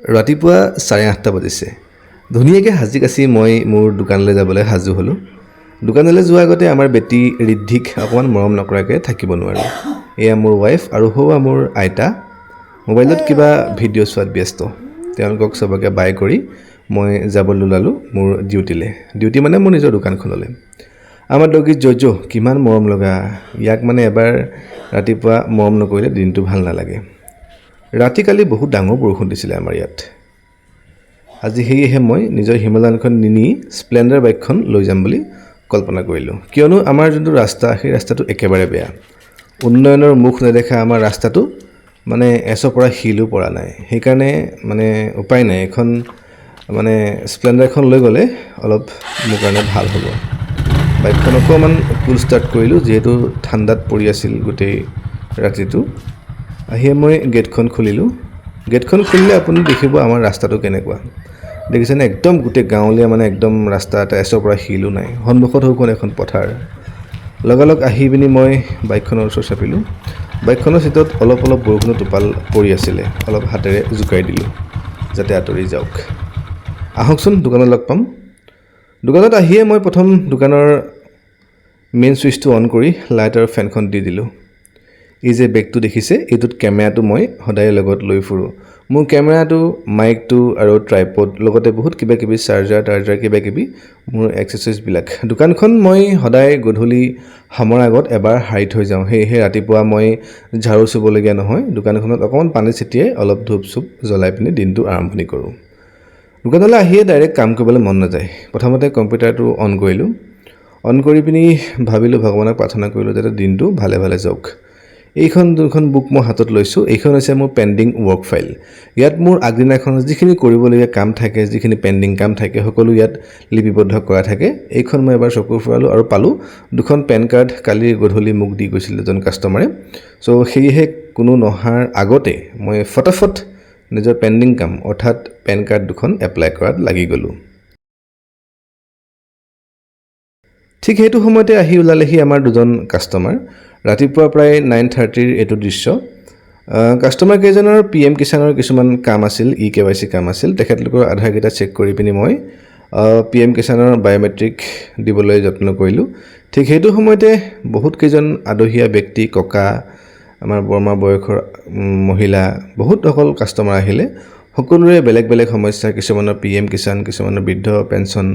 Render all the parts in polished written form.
ৰাতিপুৱা 8:30 বাজিছে। ধুনীয়াকৈ সাজি কাচি মই মোৰ দোকানলৈ যাবলৈ সাজু হ'লোঁ। দোকানলৈ যোৱাৰ আগতে আমাৰ বেটী ৰিদ্ধিক অকণমান মৰম নকৰাকৈ থাকিব নোৱাৰোঁ। এয়া মোৰ ৱাইফ আৰু সৌৱা মোৰ আইতা, মোবাইলত কিবা ভিডিঅ' চোৱাত ব্যস্ত। তেওঁলোকক চবকে বাই কৰি মই যাবলৈ ওলালোঁ মোৰ ডিউটিলৈ। ডিউটি মানে মোৰ নিজৰ দোকানখনলৈ। আমাৰ ডগী জজ কিমান মৰম লগা, ইয়াক মানে এবাৰ ৰাতিপুৱা মৰম নকৰিলে দিনটো ভাল নালাগে। ৰাতি কালি বহুত ডাঙৰ বৰষুণ দিছিলে আমাৰ ইয়াত। আজি সেয়েহে মই নিজৰ হিমালয়ানখন নিনি স্প্লেণ্ডাৰ বাইকখন লৈ যাম বুলি কল্পনা কৰিলোঁ, কিয়নো আমাৰ যোনটো ৰাস্তা, সেই ৰাস্তাটো একেবাৰে বেয়া। উন্নয়নৰ মুখ নেদেখা আমাৰ ৰাস্তাটো মানে এচপৰা শিলো পৰা নাই। সেইকাৰণে মানে উপায় নাই, এখন মানে স্প্লেণ্ডাৰখন লৈ গ'লে অলপ মোৰ কাৰণে ভাল হ'ব। বাইকখন অকণমান কুল ষ্টাৰ্ট কৰিলোঁ, যিহেতু ঠাণ্ডাত পৰি আছিল গোটেই ৰাতিটো। আহিয়ে মই গেটখন খুলিলোঁ। গেটখন খুলিলে আপুনি দেখিব আমাৰ ৰাস্তাটো কেনেকুৱা দেখিছেনে, একদম গোটেই গাঁৱলীয়া, মানে একদম ৰাস্তা এটা, এচপৰা শিলো নাই। সন্মুখত সৌখন এখন পথাৰ। লগালগ আহি পিনি মই বাইকখনৰ ওচৰ চাপিলোঁ। বাইকখনৰ চিটত অলপ অলপ বৰষুণৰ টোপাল পৰি আছিলে, অলপ হাতেৰে জোকাৰি দিলোঁ যাতে আঁতৰি যাওক। আহকচোন, দোকানত লগ পাম। দোকানত আহিয়ে মই প্ৰথম দোকানৰ মেইন ছুইচটো অন কৰি লাইট আৰু ফেনখন দি দিলোঁ। এই যে বেগটো দেখিছে, এইটোত কেমেৰাটো মই সদায় লগত লৈ ফুৰোঁ। মোৰ কেমেৰাটো, মাইকটো আৰু ট্ৰাইপড, লগতে বহুত কিবা কিবি চাৰ্জাৰ টাৰ্জাৰ কিবা কিবি মোৰ এক্সেচৰিজবিলাক। দোকানখন মই সদায় গধূলি সামৰাৰ আগত এবাৰ সাৰি থৈ যাওঁ, সেয়েহে ৰাতিপুৱা মই ঝাৰু চুবলগীয়া নহয়। দোকানখনত অকণমান পানী ছটিয়াই অলপ ধূপ চুপ জ্বলাই পিনি দিনটো আৰম্ভণি কৰোঁ। দোকানলৈ আহিয়ে ডাইৰেক্ট কাম কৰিবলৈ মন নাযায়। প্ৰথমতে কম্পিউটাৰটো অন কৰিলোঁ। অন কৰি পিনি ভাবিলোঁ, ভগৱানক প্ৰাৰ্থনা কৰিলোঁ যাতে দিনটো ভালে ভালে যাওক। এইখন যোনখন বুক মই হাতত লৈছোঁ, এইখন হৈছে মোৰ পেণ্ডিং ৱৰ্ক ফাইল। ইয়াত মোৰ আগদিনাখন যিখিনি কৰিবলগীয়া কাম থাকে, যিখিনি পেণ্ডিং কাম থাকে, সকলো ইয়াত লিপিবদ্ধ কৰা থাকে। এইখন মই এবাৰ চকু ফুৰালোঁ আৰু পালোঁ দুখন পেন কাৰ্ড কালি গধূলি মোক দি গৈছিল এজন কাষ্টমাৰে। চ' সেয়েহে কোনো নহাৰ আগতে মই ফটাফট নিজৰ পেণ্ডিং কাম, অৰ্থাৎ পেন কাৰ্ড দুখন এপ্লাই কৰাত লাগি গ'লোঁ। ঠিক সেইটো সময়তে আহি ওলালেহি আমাৰ দুজন কাষ্টমাৰ। ৰাতিপুৱা প্ৰায় 9:30ৰ এইটো দৃশ্য। কাষ্টমাৰ কেইজনৰ পিএম কিষাণৰ কিছুমান কাম আছিল, ই কেৱাইচি কাম আছিল। তেখেতলোকৰ আধাৰকেইটা চেক কৰি পিনি মই পিএম কিষাণৰ বায়'মেট্ৰিক দিবলৈ যত্ন কৰিলোঁ। ঠিক সেইটো সময়তে বহুত কেইজন আদহীয়া ব্যক্তি, ককা, আমাৰ বৰমা বয়সৰ মহিলা, বহুতসকল কাষ্টমাৰ আহিলে। সকলোৰে বেলেগ বেলেগ সমস্যা, কিছুমানৰ পিএম কিষাণ, কিছুমানৰ বৃদ্ধ পেঞ্চন,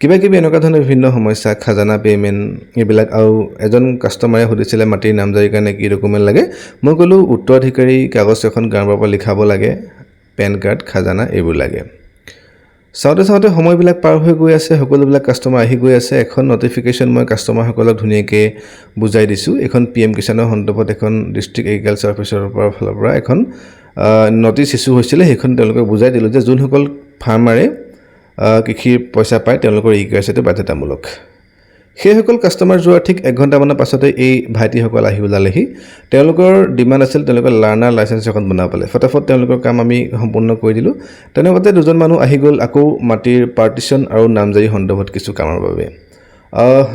কিবা কিবি এনেকুৱা ধৰণৰ বিভিন্ন সমস্যা, খাজানা পে'মেণ্ট এইবিলাক। আৰু এজন কাষ্টমাৰে সুধিছিলে মাটিৰ নামজাৰিৰ কাৰণে কি ডকুমেণ্ট লাগে। মই ক'লোঁ উত্তৰাধিকাৰী কাগজ এখন গাঁৱৰ পৰা লিখাব লাগে, পেন কাৰ্ড, খাজানা এইবোৰ লাগে। চাওঁতে চাওঁতে সময়বিলাক পাৰ হৈ গৈ আছে, সকলোবিলাক কাষ্টমাৰ আহি গৈ আছে। এখন নটিফিকেশ্যন মই কাষ্টমাৰসকলক ধুনীয়াকৈ বুজাই দিছোঁ। এইখন পিএম কিষাণৰ সন্দৰ্ভত এখন ডিষ্ট্ৰিক্ট এগ্ৰিকালচাৰ অফিচৰ পৰা ফালৰ পৰা এখন নটিচ ইছ্যু হৈছিলে। সেইখন তেওঁলোকক বুজাই দিলোঁ যে যোনসকল ফাৰ্মাৰে কৃষিৰ পইচা পায়, তেওঁলোকৰ ই কেৱাইচিটো বাধ্যতামূলক। সেইসকল কাষ্টমাৰ যোৱাৰ ঠিক এক ঘণ্টামানৰ পাছতে এই ভাইটিসকল আহি ওলালেহি। তেওঁলোকৰ ডিমাণ্ড আছিল তেওঁলোকৰ লাৰ্ণাৰ লাইচেঞ্চ এখন বনাবলৈ। ফটাফট তেওঁলোকৰ কাম আমি সম্পূৰ্ণ কৰি দিলোঁ। তেনেকুৱাতে দুজন মানুহ আহি গ'ল আকৌ মাটিৰ পাৰ্টিশ্যন আৰু নামজাৰি সন্দৰ্ভত কিছু কামৰ বাবে।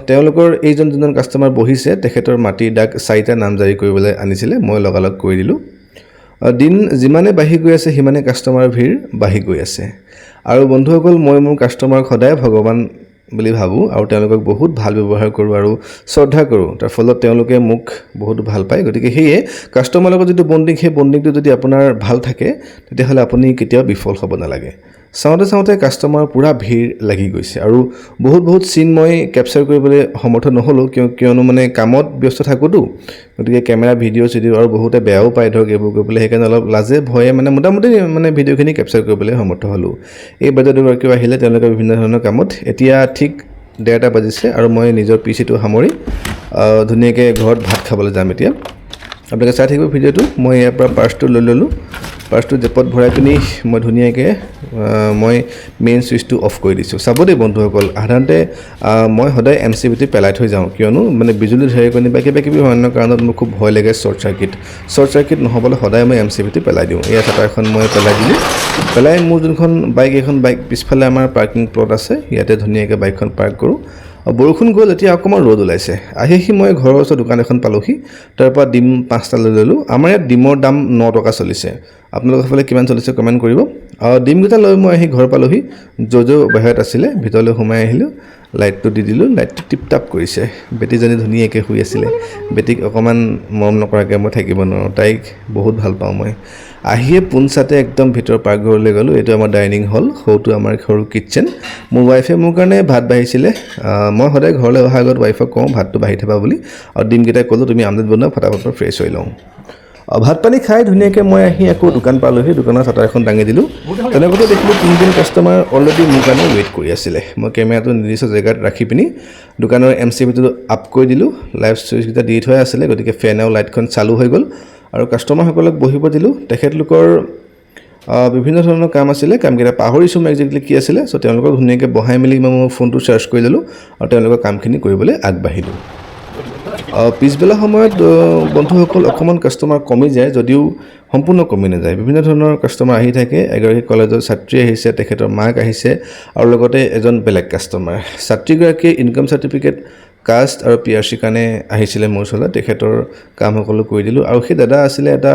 তেওঁলোকৰ এইজন যোনজন কাষ্টমাৰ বহিছে, তেখেতৰ মাটিৰ দাগ 4টা নামজাৰি কৰিবলৈ আনিছিলে, মই লগালগ কৰি দিলোঁ। দিন যিমানে বাঢ়ি গৈ আছে, সিমানে কাষ্টমাৰৰ ভিৰ বাঢ়ি গৈ আছে। আৰু বন্ধুসকল, মই মোৰ কাষ্টমাৰক সদায় ভগৱান বুলি ভাবোঁ আৰু তেওঁলোকক বহুত ভাল ব্যৱহাৰ কৰোঁ আৰু শ্ৰদ্ধা কৰোঁ। তাৰ ফলত তেওঁলোকে মোক বহুত ভাল পায়। গতিকে সেয়ে কাষ্টমাৰৰ লগত যিটো বণ্ডিং, সেই বণ্ডিংটো যদি আপোনাৰ ভাল থাকে, তেতিয়াহ'লে আপুনি কেতিয়াও বিফল হ'ব নালাগে। চাওঁতে চাওঁতে কাষ্টমাৰ পূৰা ভিৰ লাগি গৈছে আৰু বহুত বহুত চিন মই কেপচাৰ কৰিবলৈ সমৰ্থ নহ'লোঁ, কিয়নো মানে কামত ব্যস্ত থাকোঁতো। গতিকে কেমেৰা ভিডিঅ' চিডিঅ' আৰু বহুতে বেয়াও পায় ধৰক এইবোৰ কৰিবলৈ, সেইকাৰণে অলপ লাজে ভয়ে মানে মোটামুটি মানে ভিডিঅ'খিনি কেপচাৰ কৰিবলৈ সমৰ্থ হ'লোঁ। এই বাইদেউ দুগৰাকীও আহিলে তেওঁলোকে বিভিন্ন ধৰণৰ কামত। এতিয়া ঠিক 1:30 বাজিছে আৰু মই নিজৰ পিচিটো সামৰি ধুনীয়াকৈ ঘৰত ভাত খাবলৈ যাম। এতিয়া আপোনালোকে চাই থাকিব ভিডিঅ'টো। মই ইয়াৰ পৰা পাৰ্চটো লৈ ল'লোঁ। পাৰ্চটো জেপত ভৰাই পিনি মই ধুনীয়াকৈ মই মেইন ছুইচটো অফ কৰি দিছোঁ। চাব দেই বন্ধুসকল, সাধাৰণতে মই সদায় এমচিবিটো পেলাই থৈ যাওঁ, কিয়নো মানে বিজুলী ঢেৰেকনি বা কিবা কিবি অন্য কাৰণত মোৰ খুব ভয় লাগে শ্বৰ্ট চাৰ্কিট। শ্বৰ্ট চাৰ্কিট নহ'বলৈ সদায় মই এমচিবিটো পেলাই দিওঁ। এই চাটাৰখন মই পেলাই দিলোঁ। পেলাই মোৰ যোনখন বাইক, এইখন বাইক পিছফালে আমাৰ পাৰ্কিং প্লট আছে, ইয়াতে ধুনীয়াকৈ বাইকখন পাৰ্ক কৰোঁ। বৰষুণ গ'ল, এতিয়া অকণমান ৰ'দ ওলাইছে। আহি আহি মই ঘৰৰ ওচৰৰ দোকান এখন পালোহি। তাৰ পৰা ডিম 5টা লৈ ল'লোঁ। আমাৰ ইয়াত ডিমৰ দাম 9 টকা চলিছে। আপোনালোকৰ ফালে কিমান চলিছে কমেণ্ট কৰিব। ডিমকেইটা লৈ মই আহি ঘৰ পালোহি। য'জ বাহিৰত আছিলে, ভিতৰলৈ সোমাই আহিলোঁ, লাইটটো দি দিলোঁ। লাইটটো টিপ টাপ কৰিছে। বেটীজনী ধুনীয়াকৈ শুই আছিলে। বেটীক অকণমান মৰম নকৰাকৈ মই থাকিব নোৱাৰোঁ, তাইক বহুত ভাল পাওঁ। মই আহিয়ে পোনচাতে একদম ভিতৰৰ পাকঘৰলৈ গ'লোঁ। এইটো আমাৰ ডাইনিং হল, সৌটো আমাৰ সৰু কিটচেন। মোৰ ৱাইফে মোৰ কাৰণে ভাত বাঢ়িছিলে। মই সদায় ঘৰলৈ অহাৰ আগত ৱাইফক কওঁ, ভাতটো বাঢ়ি থবা বুলি। আৰু ডিমকেইটা ক'লোঁ, তুমি আমলেট বনোৱা, ফটাফট মই ফ্ৰেছ হৈ লওঁ। ভাত পানী খাই ধুনীয়াকৈ মই আহি আকৌ দোকান পালোহি। দোকানৰ চাটাৰ এখন দাঙি দিলোঁ। তেনেকুৱাতে দেখিলোঁ তিনিজন কাষ্টমাৰ অলৰেডি মোৰ কাৰণে ৱেইট কৰি আছিলে। মই কেমেৰাটো নিৰ্দিষ্ট জেগাত ৰাখি পিনি দোকানৰ এমচিবিটো আপ কৰি দিলোঁ। লাইভ চুইচকেইটা দি থোৱাই আছিলে, গতিকে ফেন আৰু লাইটখন চালু হৈ গ'ল আৰু কাষ্টমাৰসকলক বহিব দিলোঁ। তেখেতলোকৰ বিভিন্ন ধৰণৰ কাম আছিলে, কামকেইটা পাহৰিছোঁ মই একজেক্টলি কি আছিলে। চ' তেওঁলোকক ধুনীয়াকৈ বহাই মেলি মই মোৰ ফোনটো চাৰ্জ কৰি ল'লোঁ আৰু তেওঁলোকৰ কামখিনি কৰিবলৈ আগবাঢ়িলোঁ। পিছবেলা সময়ত বন্ধুসকল, অকণমান কাষ্টমাৰ কমি যায় যদিও সম্পূৰ্ণ কমি নাযায়। বিভিন্ন ধৰণৰ কাষ্টমাৰ আহি থাকে। এগৰাকী কলেজৰ ছাত্ৰী আহিছে, তেখেতৰ মাক আহিছে আৰু লগতে এজন বেলেগ কাষ্টমাৰ। ছাত্ৰীগৰাকীয়ে ইনকাম চাৰ্টিফিকেট, কাষ্ট আৰু পিআৰচিৰ কাৰণে আহিছিলে মোৰ ওচৰলৈ। তেখেতৰ কাম সকলো কৰি দিলোঁ। আৰু সেই দাদা আছিলে এটা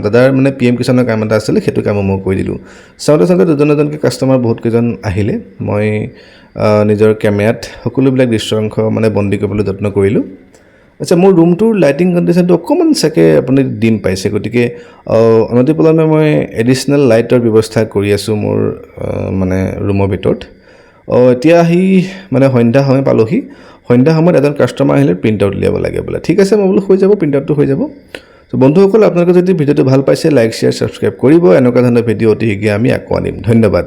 দাদাৰ মানে পিএম কিষাণৰ কাম এটা আছিলে, সেইটো কামো মই কৰি দিলোঁ। চাওঁতে চাওঁতে দুজন এজনকৈ কাষ্টমাৰ বহুতকেইজন আহিলে। মই নিজৰ কেমেৰাত সকলোবিলাক দৃশ্য অংশ মানে বন্দী কৰিবলৈ যত্ন কৰিলোঁ। আচ্ছা, মোৰ ৰুমটোৰ লাইটিং কণ্ডিশ্যনটো অকণমান চাগে আপুনি ডিম পাইছে, গতিকে অনতিপলমে মই এডিশ্যনেল লাইটৰ ব্যৱস্থা কৰি আছোঁ মোৰ মানে ৰুমৰ ভিতৰত। এতিয়া আহি মানে সন্ধ্যা সময় পালোহি। সন্ধ্যা সময়ত এজন কাষ্টমাৰ আহিলে, প্ৰিণ্ট আউট উলিয়াব লাগে বোলে। ঠিক আছে, মই বোলো হৈ যাব, প্ৰিণ্ট আউটটো হৈ যাব। ত' বন্ধুসকল, আপোনালোকে যদি ভিডিঅ'টো ভাল পাইছে, লাইক, শ্বেয়াৰ, ছাবস্ক্ৰাইব কৰিব। এনেকুৱা ধৰণৰ ভিডিঅ' অতি শীঘ্ৰে আমি আকৌ আনিম। ধন্যবাদ।